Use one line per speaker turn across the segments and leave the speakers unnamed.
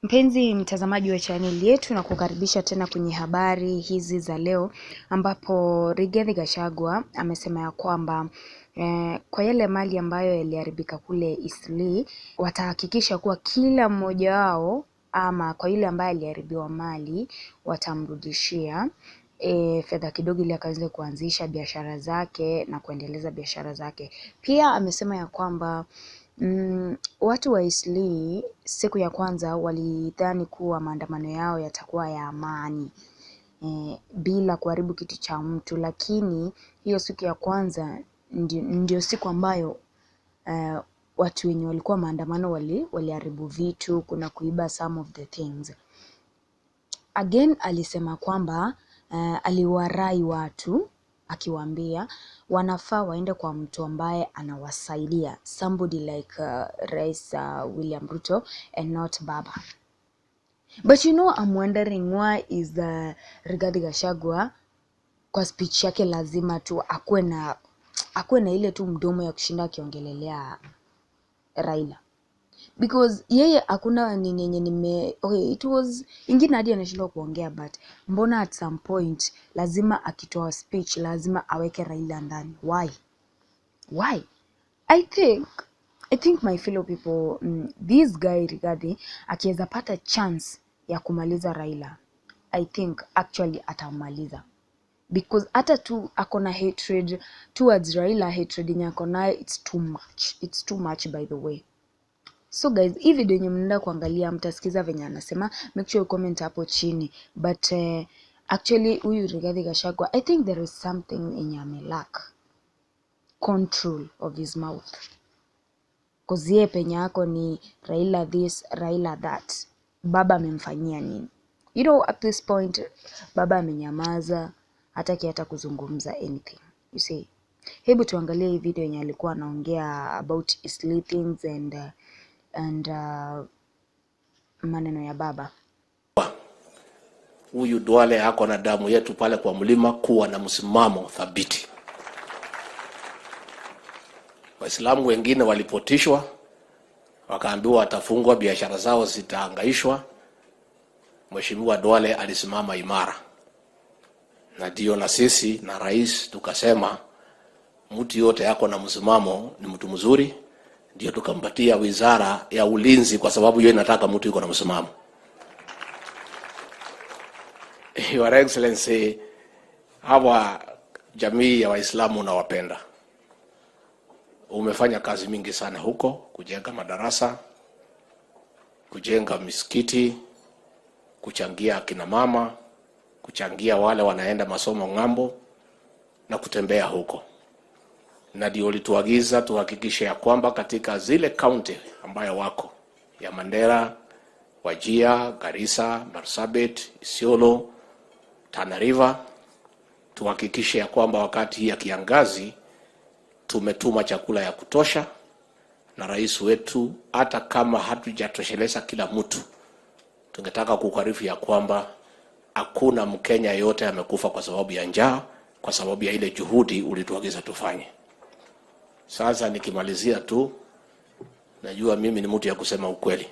Mpenzi mtazamaji wa chaneli yetu, na kukaribisha tena kwenye habari hizi za leo, ambapo Rigathi Gachagua amesema ya kwamba kwa yale mali ambayo yaliharibika kule Eastleigh, watahakikisha kuwa kila mmoja wao ama kwa yule ambaye aliharibiwa mali watamrudishia fedha kidogo ili akaweze kuanzisha biashara zake na kuendeleza biashara zake. Pia amesema ya kwamba watu wa Eastleigh siku ya kwanza walidhani kuwa maandamano yao yatakuwa ya amani bila kuharibu kitu cha mtu, lakini hiyo siku ya kwanza ndio siku ambayo watu wenye walikuwa maandamano waliharibu vitu, kuna kuiba some of the things. Again alisema kwamba aliwarai watu akiwaambia wanafaa waende kwa mtu ambaye anawasaidia, somebody like Rais William Ruto and not Baba. But you know, I'm wondering why is Rigathi Gachagua kwa speech yake lazima tu akuwe na ile tu mdomo ya kushinda akiongelelea Raila, because yeye hakuna nini yenye nime, okay, it was ingine hadi anashindwa kuongea, but mbona at some point lazima akitoa speech lazima aweke Raila ndani? Why? I think my fellow people, this guy Rigathi akiweza pata chance ya kumaliza Raila, I think actually atamaliza, because hata tu ako na hatred towards Raila, hatred yenye ako nayo, it's too much, it's too much, by the way. So guys, hii video yenye mnaenda kuangalia, mtasikiza venye anasema. Make sure you comment hapo chini. But actually huyu Rigathi Gachagua, I think there is something yenye amelack, control of his mouth, 'cause yeye penye yako ni Raila this, Raila that. Baba amemfanyia nini? At this point Baba amenyamaza, hataki hata kuzungumza anything, you see. Hebu tuangalie hii video yenye alikuwa anaongea about Eastleigh things and maneno ya Baba.
Huyu Duale ako na damu yetu pale kwa mlima, kuwa na msimamo thabiti. Waislamu wengine walipotishwa, wakaambiwa watafungwa, biashara zao zitaangaishwa. Mheshimiwa Duale alisimama imara, na ndio na sisi na rais tukasema mtu yote ako na msimamo ni mtu mzuri, ndio tukampatia wizara ya ulinzi, kwa sababu hiyo inataka mtu yuko na msimamo. Your Excellency, hawa jamii ya Waislamu nawapenda. Umefanya kazi mingi sana huko, kujenga madarasa, kujenga misikiti, kuchangia akina mama, kuchangia wale wanaenda masomo ng'ambo na kutembea huko, na ndio ulituagiza tuhakikishe ya kwamba katika zile kaunti ambayo wako ya Mandera, Wajir, Garissa, Marsabit, Isiolo, Tana River, tuhakikishe ya kwamba wakati hii ya kiangazi tumetuma chakula ya kutosha, na rais wetu, hata kama hatujatosheleza kila mtu, tungetaka kukuarifu ya kwamba hakuna Mkenya yote amekufa kwa sababu ya njaa, kwa sababu ya ile juhudi ulituagiza tufanye. Sasa nikimalizia tu, najua mimi ni mtu ya kusema ukweli,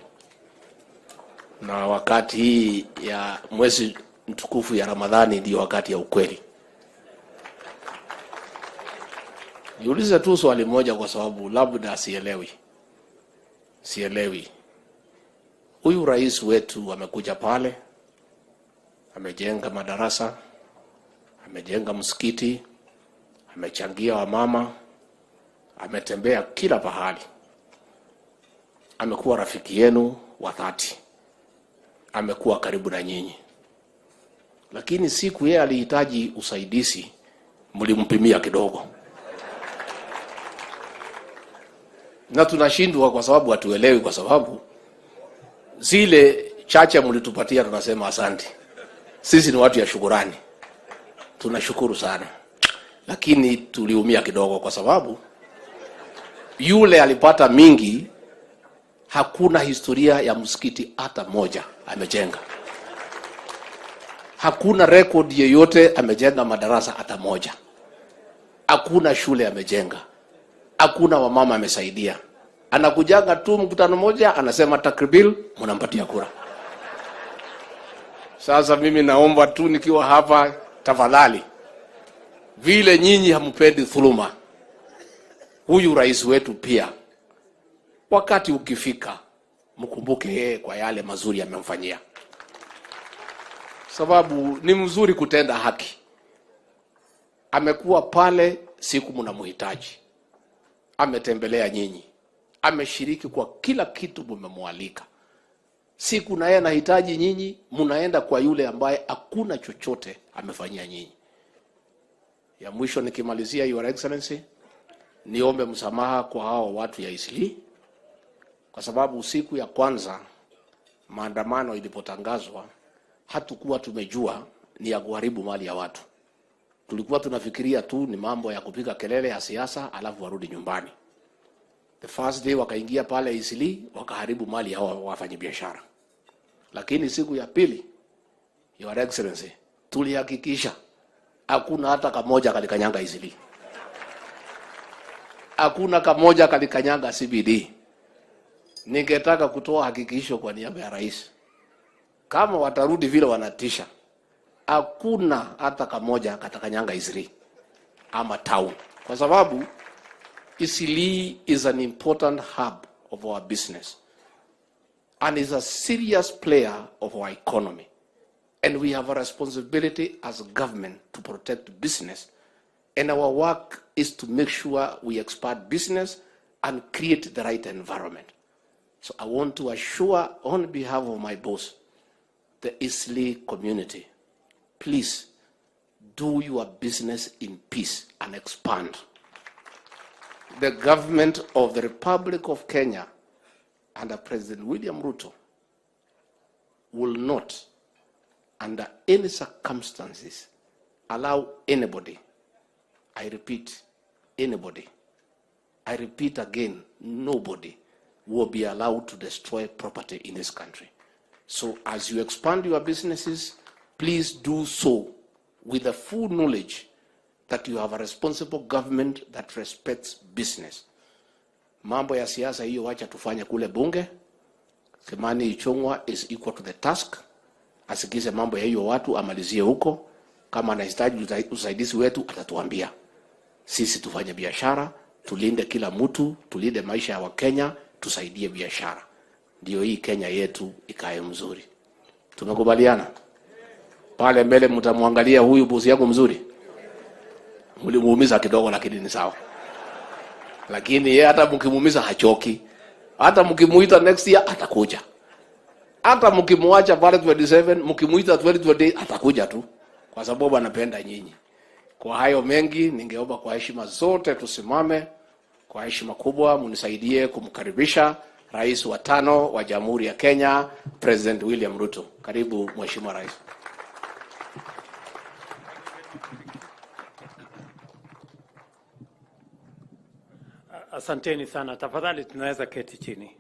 na wakati hii ya mwezi mtukufu ya Ramadhani ndio wakati ya ukweli. Niulize tu swali moja, kwa sababu labda sielewi. Huyu rais wetu amekuja pale, amejenga madarasa, amejenga msikiti, amechangia wamama, ametembea kila pahali, amekuwa rafiki yenu wa dhati, amekuwa karibu na nyinyi, lakini siku yeye alihitaji usaidizi, mlimpimia kidogo, na tunashindwa kwa sababu hatuelewi, kwa sababu zile chache mlitupatia tunasema asante. Sisi ni watu ya shukurani, tunashukuru sana, lakini tuliumia kidogo kwa sababu yule alipata mingi, hakuna historia ya msikiti hata moja amejenga, hakuna rekodi yeyote amejenga madarasa hata moja, hakuna shule amejenga, hakuna wamama amesaidia. Anakujanga tu mkutano moja, anasema takbir, mnampatia kura. Sasa mimi naomba tu nikiwa hapa, tafadhali, vile nyinyi hampendi dhuluma, huyu rais wetu pia, wakati ukifika, mkumbuke yeye kwa yale mazuri amemfanyia, sababu ni mzuri kutenda haki. Amekuwa pale siku mnamhitaji, ametembelea nyinyi, ameshiriki kwa kila kitu mmemwalika. Siku na yeye anahitaji nyinyi, mnaenda kwa yule ambaye hakuna chochote amefanyia nyinyi. Ya mwisho nikimalizia, Your Excellency, niombe msamaha kwa hao watu ya Eastleigh kwa sababu siku ya kwanza maandamano ilipotangazwa hatukuwa tumejua ni ya kuharibu mali ya watu. Tulikuwa tunafikiria tu ni mambo ya kupiga kelele ya siasa, alafu warudi nyumbani. The first day wakaingia pale Eastleigh wakaharibu mali ya hao wafanyabiashara, lakini siku ya pili, Your Excellency, tulihakikisha hakuna hata kamoja kalikanyanga Eastleigh, hakuna kamoja kalikanyanga CBD. Ningetaka kutoa hakikisho kwa niaba ya rais, kama watarudi vile wanatisha, hakuna hata kamoja katakanyanga Eastleigh ama town, kwa sababu Eastleigh is an important hub of our business and is a serious player of our economy. And we have a responsibility as a government to protect business. And our work is to make sure we expand business and create the right environment. So I want to assure, on behalf of my boss, the Eastleigh community, please do your business in peace and expand. The government of the Republic of Kenya under President William Ruto will not, under any circumstances, allow anybody, I repeat, anybody, I repeat again, nobody will be allowed to destroy property in this country. So as you expand your businesses, please do so with the full knowledge that you have a responsible government that respects business. Mambo ya siasa hiyo wacha tufanye kule bunge. Kimani Ichung'wa is equal to the task. Asikize mambo ya hiyo watu amalizie huko. Kama anahitaji usaidizi wetu atatuambia. Sisi tufanye biashara, tulinde kila mtu, tulinde maisha ya Wakenya, tusaidie biashara, ndio hii Kenya yetu ikae mzuri. Tumekubaliana pale mbele, mtamwangalia huyu bosi yangu mzuri, mlimuumiza kidogo, lakini ni sawa. Lakini yeye hata mkimuumiza hachoki, hata mkimuita next year atakuja, hata mkimwacha pale 27 mkimuita 2028 atakuja tu, kwa sababu anapenda nyinyi. Kwa hayo mengi, ningeomba kwa heshima zote tusimame kwa heshima kubwa, munisaidie kumkaribisha Rais wa tano wa Jamhuri ya Kenya, President William Ruto. Karibu Mheshimiwa Rais.
Asanteni sana. Tafadhali tunaweza keti chini.